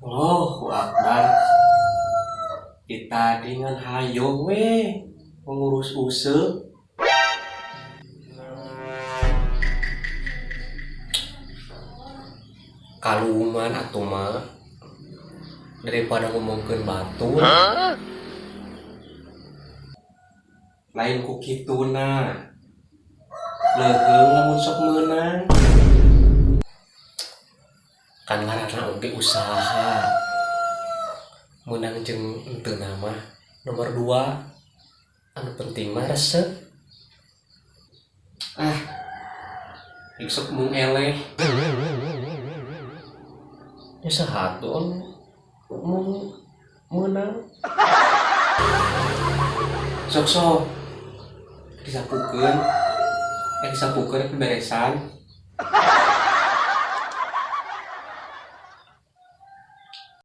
Allahu Akbar. Kita dengan hayo we mengurus useup. Kaluman atuh mah daripada ngomongkeun batur. Lain ku kituna. Leuheung lamun sok meunang. Kan ngaranna oge usaha. Meunang jeung henteu mah nomor 2. Anu penting mah resep. Ah, sok mung eleh. Ya saha atuh anu mung meunang. Sok sok disapukeun, eh disapukeun beberesan.